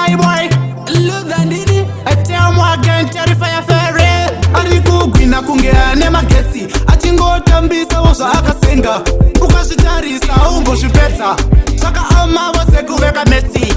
Skyboy, Luther Tell me again, terrify fairy. Ari kugwina kunge ane magetsi, achingotambisawo zvaakasenga. Ukazvitarisa umbozvipedza, zvakaamavo sekuveka metsi.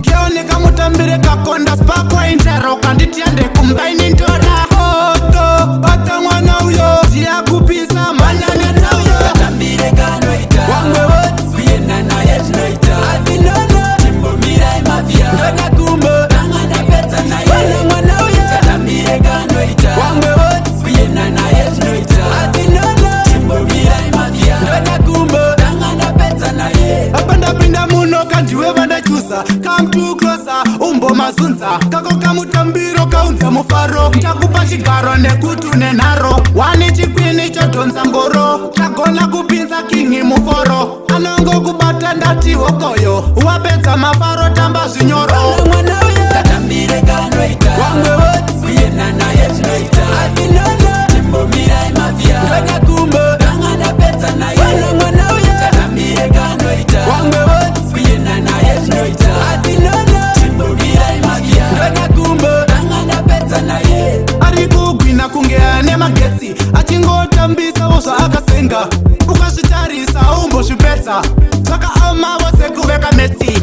Girl, nekamutambire kakonda spakwaintero kanditiyande kumbaini ndoda oto bata mwana uyo ndiyakupisa mhanyanetauyo. Katambire kanoita. Wangwe woti. Kuyenda naye zvinoita. Asi nono, chimbomirai mafia. Ndoda kumbo tanga ndapedza naye. Wana mwana uyo. Katambire kanoita. Wangwe woti. Kuyenda naye zvinoita. Asi nono, chimbomirai mafia. Ndoda kumbo tanga ndapedza naye. Apa ndapinda muno kandiwe vandachuza. Come too closer, umbomazunza kako kamutambiro kaunza mufaro. Takupa chigaro nekuti une nharo. Wani chikwini chodhonza ngoro, chagona kupinza kingi muforo. Anongokubata ndati hokoyo, wapedza mafaro, tamba zvinyoro. Mwana uyo. Katambire kanoita. Wangwe woti. Kuyenda naye zvinoita. Asi nono, chimbomirai mafia. Ndoda kumbo tanga ndapedza naye. Wana mwana uyo. Katambire kanoita. Wangwe woti. Kuyenda naye zvinoita. Asi nono, chimbomirai mafia. Ndoda kumbo tanga ndapedza naye. Ari kugwina kunge ane magetsi, achingotambisawo zvaakasenga. Ukazvitarisa umbozvipedza, zvakaamavo sekuveka metsi.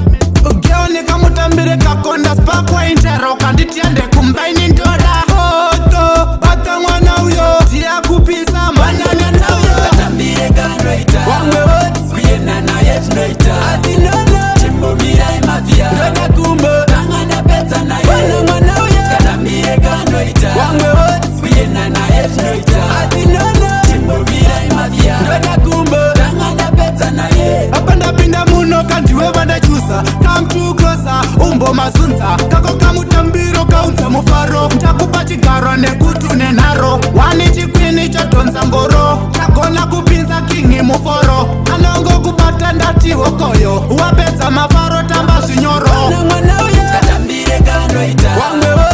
Girl, nekamutambire kakonda spakwaintero kanditiyande kumbaini ndoda oto bata mwana uyo ndiyakupisa mhanyanetauyo. Katambire kanoita. Wangwe woti. Kuyenda naye zvinoita. Asi nono, chimbomirai mafia. Ndoda kumbo tanga ndapedza naye. Wana mwana uyo. Katambire kanoita. Wangwe woti. Kuyenda naye zvinoita. Asi nono, chimbomirai mafia. Ndoda kumbo tanga ndapedza naye. Apa ndapinda muno kandiwe vandachuza. Come too closer, umbomazunza kako kamutambiro kaunza mufaro. Takupa chigaro nekuti une nharo. Wani chikwini chodhonza ngoro, chagona kupinza kingi muforo. Anongokubata ndati hokoyo, wapedza mafaro, tamba zvinyoro. Mwana uyo. Katambire kanoita. Wangwe.